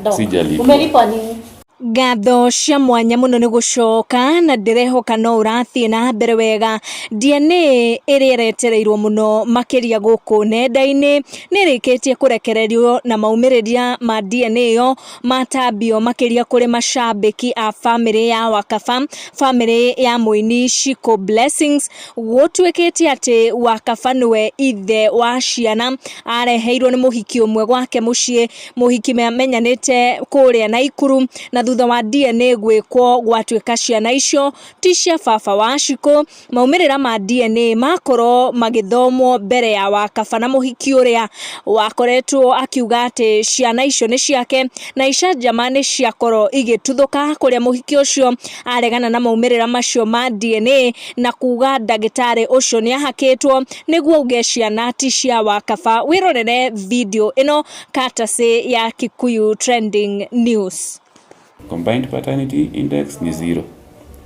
Doc. Sijalipwa. Umelipwa nini? Ngatho cia mwanya mũno nĩ gũcoka na ndĩrehoka no ũrathiĩ na mbere wega. DNA ĩrĩa ĩretereirwo mũno makĩria gũkũ nenda-inĩ nĩ ĩrĩkĩtie kũrekererio na maumĩrĩra ma DNA ĩyo matambio makĩria kũrĩ macambĩki a bamĩrĩ ya Wakaba, bamĩrĩ ya mũini Shiko Blessings. Gũtuĩkĩte atĩ Wakaba nĩwe ithe wa ciana, areheirwo nĩ mũhiki ũmwe gwake mũciĩ, mũhiki mamenyanĩte kũrĩa Naikuru, na thutha wa DNA gwĩkwo gwatuĩka ciana icio ti cia baba wa Shiko. Maumĩrĩra ma DNA makorwo magĩthomwo mbere ya Wakaba na mũhiki ũrĩa wakoretwo akiuga atĩ ciana icio nĩ ciake, na icanjama nĩ ciakorwo igĩtuthũka kũrĩa mũhiki ũcio aregana na maumĩrĩra macio ma DNA na kuga ndagĩtarĩ ũcio nĩ ahakĩtwo nĩguo auge ciana ti cia Wakaba. Wĩrorere video ĩno courtesy ya Kikuyu Trending News. Combined paternity index ni zero.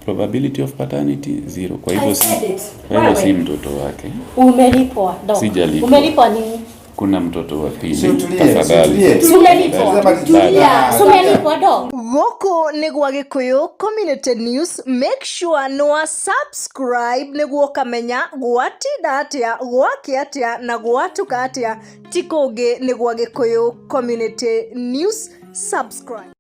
Probability of paternity zero. Kwa hivyo I si, said it. kwa hivyo si Wewe. Mtoto wake. Umelipwa, Doc. Sijalipwa. Umelipwa nini? Kuna mtoto wa pili. Si utulie, Tafadhali. si utulie. Si umelipwa? Sema Tulia. Si umelipwa, Doc? Gũkũ nĩ gwa Gĩkũyũ Community News. Make sure nĩ wa subscribe nĩguo ũkamenya gwatinda atĩa, gwakĩa atĩa na gwatuka atĩa. Ti kũngĩ, nĩ gwa Gĩkũyũ Community News. Subscribe.